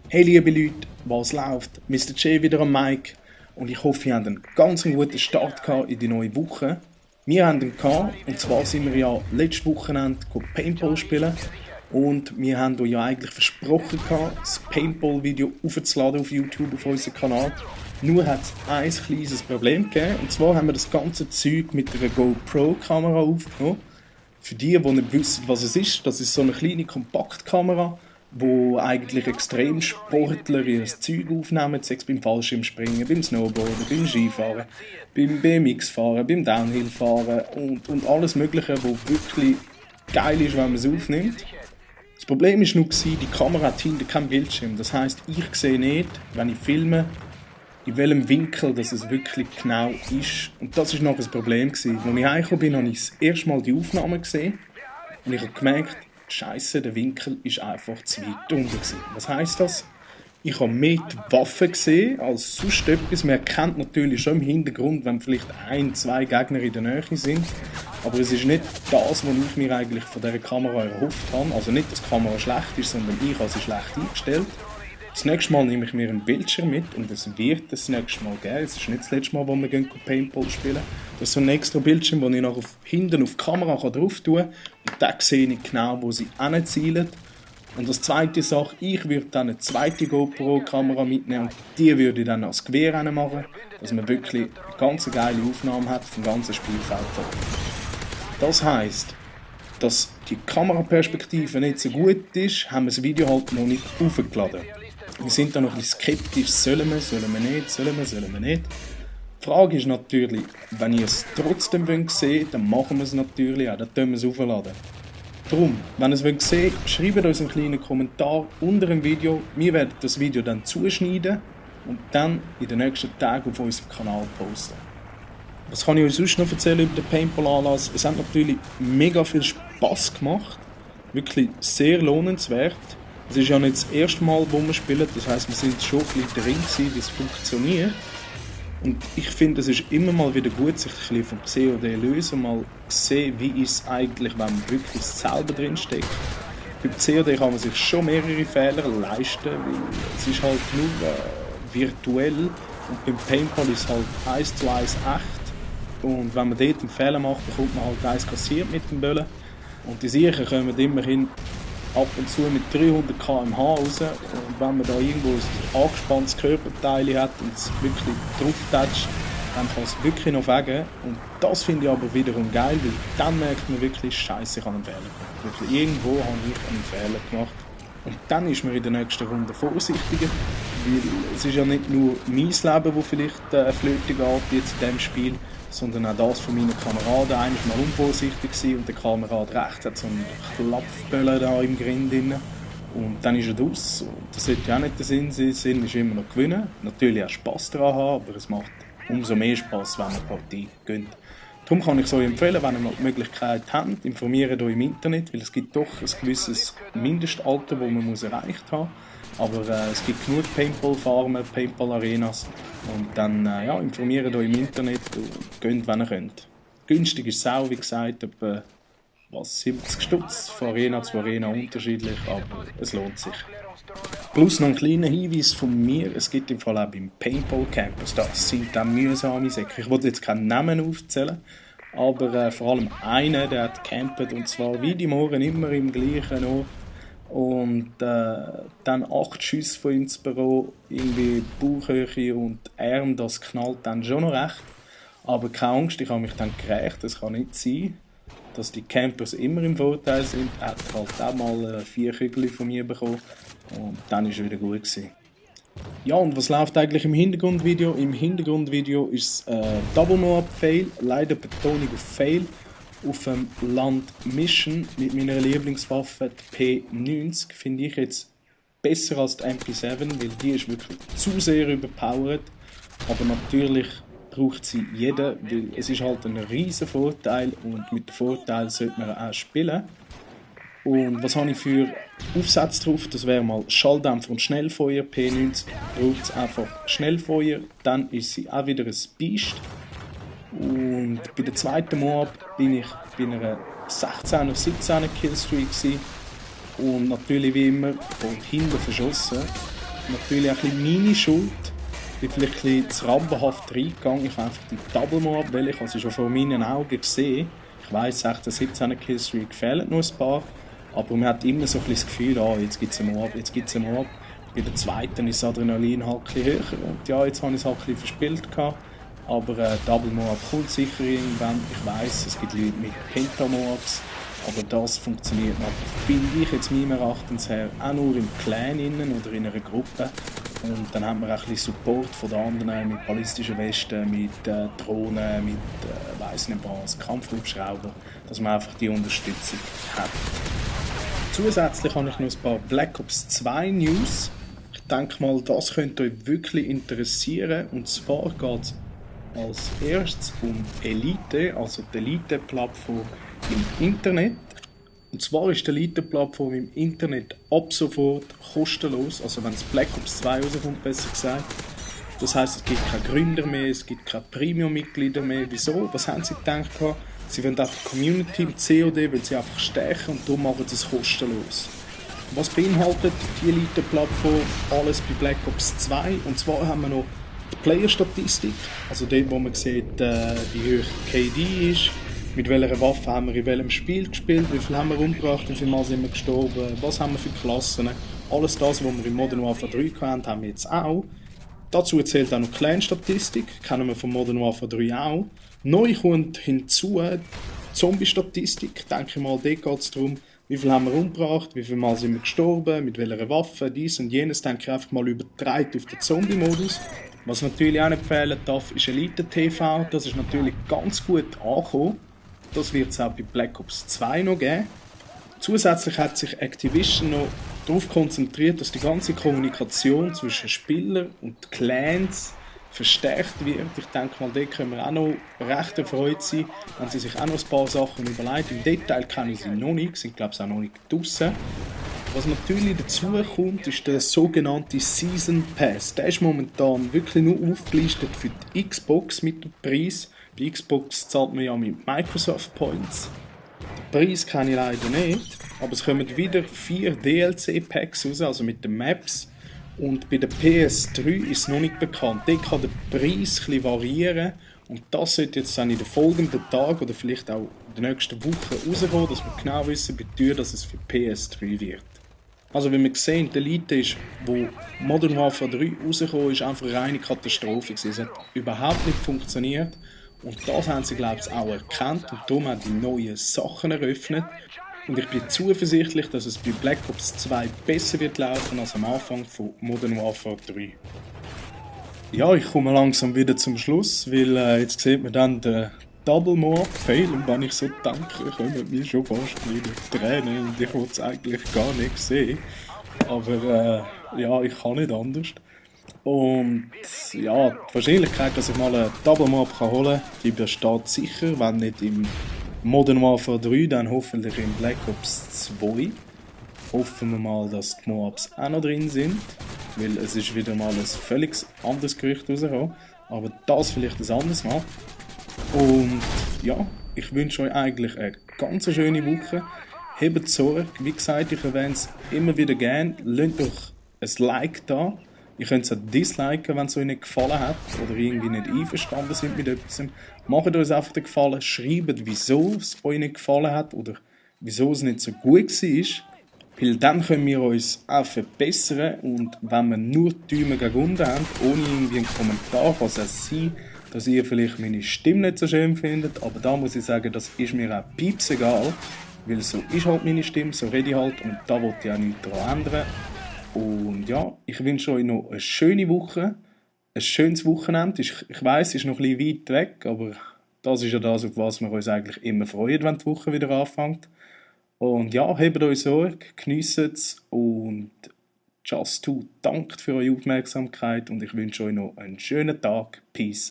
Hey liebe Leute, was läuft? Mr. J wieder am Mic und ich hoffe, ihr habt einen ganz guten Start in die neue Woche. Wir haben einen gehabt, und zwar sind wir ja letztes Wochenende Paintball spielen und wir haben euch ja eigentlich versprochen das Paintball-Video aufzuladen auf YouTube auf unserem Kanal. Nur hat es ein kleines Problem gegeben, und zwar haben wir das ganze Zeug mit einer GoPro-Kamera aufgenommen. Für die nicht wissen, was es ist, das ist so eine kleine Kompaktkamera, wo eigentlich extrem Sportler ihr Zeug aufnehmen, sei es beim Fallschirmspringen, beim Snowboarden, beim Skifahren, beim BMX-Fahren, beim Downhill-Fahren und alles Mögliche, wo wirklich geil ist, wenn man es aufnimmt. Das Problem war nur, die Kamera hat hinten keinen Bildschirm. Das heisst, ich sehe nicht, wenn ich filme, in welchem Winkel dass es wirklich genau ist. Und das war noch ein Problem. Als ich heimgekommen bin, habe ich das erste Mal die Aufnahme gesehen und ich habe gemerkt, Scheiße, der Winkel ist einfach zu weit unten. Was heisst das? Ich habe mehr die Waffe gesehen als sonst etwas. Man erkennt natürlich schon im Hintergrund, wenn vielleicht ein, zwei Gegner in der Nähe sind. Aber es ist nicht das, was ich mir eigentlich von dieser Kamera erhofft habe. Also nicht, dass die Kamera schlecht ist, sondern ich habe sie schlecht eingestellt. Das nächste Mal nehme ich mir einen Bildschirm mit und es wird das nächste Mal geben. Es ist nicht das letzte Mal, wo wir Paintball spielen. Das ist so ein extra Bildschirm, den ich noch hinten auf die Kamera drauf tun kann. Und da sehe ich genau, wo sie hinzielen. Und als zweite Sache, ich würde dann eine zweite GoPro-Kamera mitnehmen und die würde ich dann als Gewehr machen, dass man wirklich eine ganz geile Aufnahme hat vom ganzen Spielfeld. Das heisst, dass die Kameraperspektive nicht so gut ist, haben wir das Video halt noch nicht aufgeladen. Wir sind da noch ein bisschen skeptisch, sollen wir nicht. Die Frage ist natürlich, wenn ihr es trotzdem sehen wollt, dann machen wir es natürlich auch, dann können wir es aufladen. Darum, wenn ihr es sehen wollt, schreibt uns einen kleinen Kommentar unter dem Video. Wir werden das Video dann zuschneiden und dann in den nächsten Tagen auf unserem Kanal posten. Was kann ich euch sonst noch erzählen über den Paintball-Anlass? Es hat natürlich mega viel Spass gemacht. Wirklich sehr lohnenswert. Es ist ja nicht das erste Mal, wo wir spielen. Das heisst, wir sind schon ein bisschen drin, wie es funktioniert. Und ich finde, es ist immer mal wieder gut, sich ein bisschen vom COD lösen, mal sehen, wie ist es eigentlich, wenn man wirklich selber drin steckt. Beim COD kann man sich schon mehrere Fehler leisten, weil es ist halt nur virtuell und beim Paintball ist es halt 1:1 echt. Und wenn man dort einen Fehler macht, bekommt man halt eins kassiert mit dem Böllen. Und die Sicher kommen immerhin ab und zu mit 300 km/h raus. Und wenn man da irgendwo ein angespanntes Körperteil hat und es wirklich drauf tätscht, dann kann es wirklich noch fegen. Und das finde ich aber wiederum geil, weil dann merkt man wirklich, Scheiße, ich habe einen Fehler gemacht. Wirklich, irgendwo habe ich einen Fehler gemacht. Und dann ist man in der nächsten Runde vorsichtiger, weil es ist ja nicht nur mein Leben, das vielleicht flöte geht jetzt in diesem Spiel, sondern auch das von meinen Kameraden. Einer war mal unvorsichtig und der Kamerad rechts hat so einen Klappböller da im Grind drin. Und dann ist er draus. Und das sollte ja auch nicht der Sinn sein. Der Sinn ist immer noch gewinnen. Natürlich auch Spass daran haben, aber es macht umso mehr Spass, wenn man die Partie gönnt. Darum kann ich es euch empfehlen, wenn ihr noch die Möglichkeit habt, informiert euch im Internet, weil es gibt doch ein gewisses Mindestalter, das man erreicht haben muss. Aber es gibt genug Paintball-Farmen, Paintball-Arenas und dann informiert euch im Internet und gönnt, wenn ihr könnt. Günstig ist es auch, wie gesagt, etwa 70 Stutz, von Arena zu Arena unterschiedlich, aber es lohnt sich. Plus noch ein kleiner Hinweis von mir, es gibt im Fall auch beim Paintball Campus, das sind dann mühsame Säcke. Ich wollte jetzt keinen Namen aufzählen, aber vor allem einer, der hat gecampt und zwar wie die Morgen immer im gleichen Ort. Und dann 8 Schüsse von ihm ins Büro, irgendwie Bauchhöhe und Arm, das knallt dann schon noch recht. Aber keine Angst, ich habe mich dann gerächt, es kann nicht sein, dass die Campers immer im Vorteil sind. Er hat halt auch mal 4 Kügel von mir bekommen und dann ist es wieder gut gewesen. Ja, und was läuft eigentlich im Hintergrundvideo? Im Hintergrundvideo ist es Double No-Up Fail, leider Betonung auf Fail, auf dem Land Mission mit meiner Lieblingswaffe, die P90, finde ich jetzt besser als die MP7, weil die ist wirklich zu sehr überpowered, aber natürlich braucht sie jeder, weil es ist halt ein riesen Vorteil und mit dem Vorteil sollte man auch spielen. Und was habe ich für Aufsätze drauf? Das wäre mal Schalldämpfer und Schnellfeuer. P90 braucht es einfach Schnellfeuer, dann ist sie auch wieder ein Biest. Und bei der zweiten Moab bin ich bei einer 16er, 17er Killstreak gewesen. Und natürlich wie immer von hinten verschossen. natürlich ein bisschen meine Schuld. Ich bin vielleicht ein bisschen zu rampenhaft reingegangen. Ich habe einfach die Double Moab, weil ich habe sie schon vor meinen Augen gesehen. Ich weiss, 16, 17 Killstreak fehlen noch ein paar. Aber man hat immer so ein bisschen das Gefühl, jetzt gibt es einen Moab, jetzt gibt es einen Moab. Bei der zweiten ist das Adrenalin halt ein bisschen höher. Und ja, jetzt habe ich es halt ein bisschen verspielt gehabt. Aber Double Moab kommt sicher irgendwann. Ich weiss, es gibt Leute mit Penta-Moabs. Aber das funktioniert natürlich, finde ich jetzt meinem Erachtens her, auch nur im Clan innen oder in einer Gruppe. Und dann hat man auch ein bisschen Support von den anderen mit ballistischen Westen, mit Drohnen, mit weiss nicht was, Kampfhubschrauber, dass man einfach die Unterstützung hat. Zusätzlich habe ich noch ein paar Black Ops 2 News. Ich denke mal, das könnte euch wirklich interessieren. Und zwar geht es als erstes um Elite, also die Elite-Plattform im Internet. Und zwar ist die Elite-Plattform im Internet ab sofort kostenlos, also wenn es Black Ops 2 rauskommt, besser gesagt. Das heisst, es gibt keine Gründer mehr, es gibt keine Premium-Mitglieder mehr. Wieso? Was haben sie gedacht? Sie wollen einfach die Community im COD, weil sie einfach stärken und darum machen sie es kostenlos. Was beinhaltet die Elite-Plattform? Alles bei Black Ops 2. Und zwar haben wir noch die Player-Statistik, also dort, wo man sieht, wie hoch KD ist, mit welcher Waffe haben wir in welchem Spiel gespielt, wie viel haben wir umgebracht, wie viel Mal sind wir gestorben, was haben wir für Klassen. Alles das, was wir in Modern Warfare 3 hatten, haben wir jetzt auch. Dazu zählt auch noch die Clan-Statistik, kennen wir von Modern Warfare 3 auch. Neu kommt hinzu die Zombie-Statistik. Denke ich mal, dort geht es darum, wie viel haben wir umgebracht, wie viel Mal sind wir gestorben, mit welcher Waffe, dies und jenes. Denke ich einfach mal übertragen auf den Zombie-Modus. Was natürlich auch nicht fehlen darf, ist Elite TV. Das ist natürlich ganz gut angekommen. Das wird es auch bei Black Ops 2 noch geben. Zusätzlich hat sich Activision noch darauf konzentriert, dass die ganze Kommunikation zwischen Spielern und Clans verstärkt wird. Ich denke mal, da können wir auch noch recht erfreut sein, wenn sie sich auch noch ein paar Sachen überlegt. Im Detail kennen sie noch nicht, sind glaube ich auch noch nicht draussen. Was natürlich dazu kommt, ist der sogenannte Season Pass. Der ist momentan wirklich nur aufgelistet für die Xbox mit dem Preis. Bei Xbox zahlt man ja mit Microsoft Points. Den Preis kenne ich leider nicht, aber es kommen wieder 4 DLC-Packs raus, also mit den Maps. Und bei der PS3 ist es noch nicht bekannt. Dort kann der Preis ein bisschen variieren. Und das sollte jetzt dann in den folgenden Tagen oder vielleicht auch in der nächsten Woche rauskommen, dass wir genau wissen, wie teuer dass es für PS3 wird. Also wie wir sehen, die Elite ist, wo Modern Warfare 3 rausgekommen ist, einfach eine reine Katastrophe gewesen. Es hat überhaupt nicht funktioniert. Und das haben sie, glaube ich, auch erkannt und darum haben die neue Sachen eröffnet. Und ich bin zuversichtlich, dass es bei Black Ops 2 besser wird laufen als am Anfang von Modern Warfare 3. Ja, ich komme langsam wieder zum Schluss, weil jetzt sieht man dann den Double Moab Fail und wenn ich so denke, kommen mir schon fast wieder Tränen und ich will es eigentlich gar nicht sehen. Aber ja, ich kann nicht anders. Und ja, die Wahrscheinlichkeit, dass ich mal einen Double Moab holen kann, die besteht sicher, wenn nicht im Modern Warfare 3, dann hoffentlich in Black Ops 2. Hoffen wir mal, dass die Moabs auch noch drin sind, weil es ist wieder mal ein völlig anderes Gerücht rausgekommen. Aber das vielleicht ein anderes Mal. Und ja, ich wünsche euch eigentlich eine ganz schöne Woche. Habt Sorge, wie gesagt, ich erwähne es immer wieder gerne. Lasst doch ein Like da. Ihr könnt es auch disliken, wenn es euch nicht gefallen hat oder irgendwie nicht einverstanden sind mit etwas. Macht uns einfach den Gefallen, schreibt, wieso es euch nicht gefallen hat oder wieso es nicht so gut war. Weil dann können wir uns auch verbessern und wenn wir nur die Däume gegen unten haben, ohne irgendwie einen Kommentar, kann es auch sein, dass ihr vielleicht meine Stimme nicht so schön findet, aber da muss ich sagen, das ist mir auch piepsegal, weil so ist halt meine Stimme, so rede ich halt und da wollte ich auch nichts daran ändern. Und ja, ich wünsche euch noch eine schöne Woche, ein schönes Wochenende. Ich weiss, es ist noch ein bisschen weit weg, aber das ist ja das, auf was wir uns eigentlich immer freuen, wenn die Woche wieder anfängt. Und ja, habt euch Sorge, genießt es und Just2 dankt für eure Aufmerksamkeit und ich wünsche euch noch einen schönen Tag. Peace.